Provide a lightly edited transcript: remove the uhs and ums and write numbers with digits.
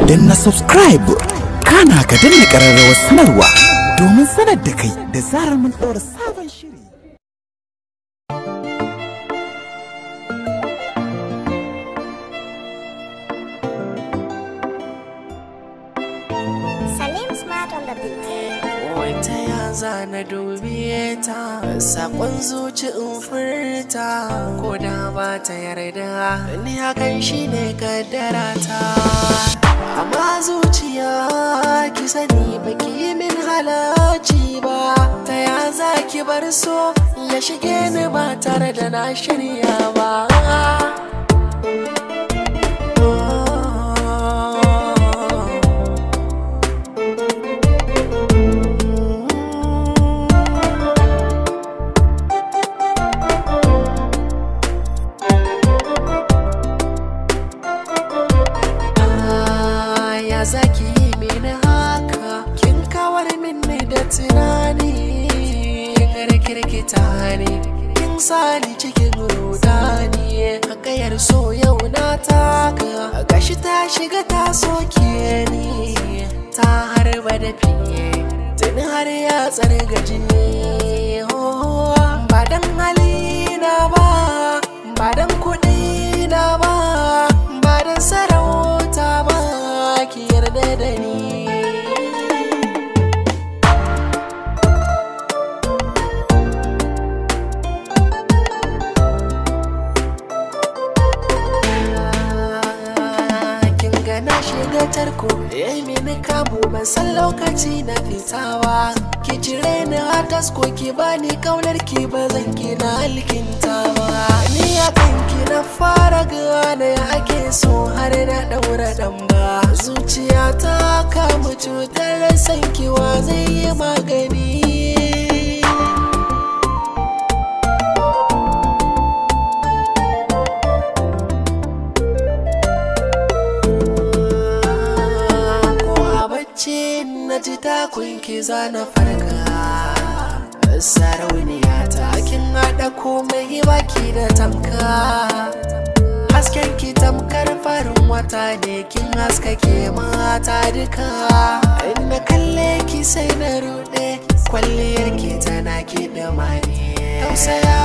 Danna subscribe, kana ka danna ƙararrawar sanarwa domin sanar da kai da zarar mun ɗora sabon shiri. Salim Smart on the beat. Wata ya zana dubiye ta, sakon zuci in furta, ko da ba ta yarda, ni hakan shi ne kaddara ta. Amma zuciya ki sani baki yi min halarci ba, ta ya za ki bar so ya shige ni ba tare da na shirya ba. Ya zaki yi mini haka, kin kawar mini da tunani, kin rikirkita ni, kin sani cikin rudani. Hakayar so yau na taka, gashi ta shiga ta soke ni, ta harba da fiye, tuni har ya tsarga jini. Ba dan halina ba, ba dan kuɗi na ba, ba dan sarauta ba, ki yarda da ni. Kin ga na shiga tarko, yayi mini kamu, ban san lokaci na fitawa. Ki cire ni a tasko, ki bani kaunar ki, ba zan kina alkinta ba. Ni a kanki na fara gane ake so har na daura dan ba. Zuciya ta kama cutar sankiwa zai yi magani. Ko a bacci na ji takunki za na farka. Sarauniya ta kin haɗa komai baki da tamka. Hasken ki tamkar farin wata ne, kin haskake mata duka. In na kalle ki sai na ruɗe, kwalliyar ki tana kiɗima ne. Tausaya.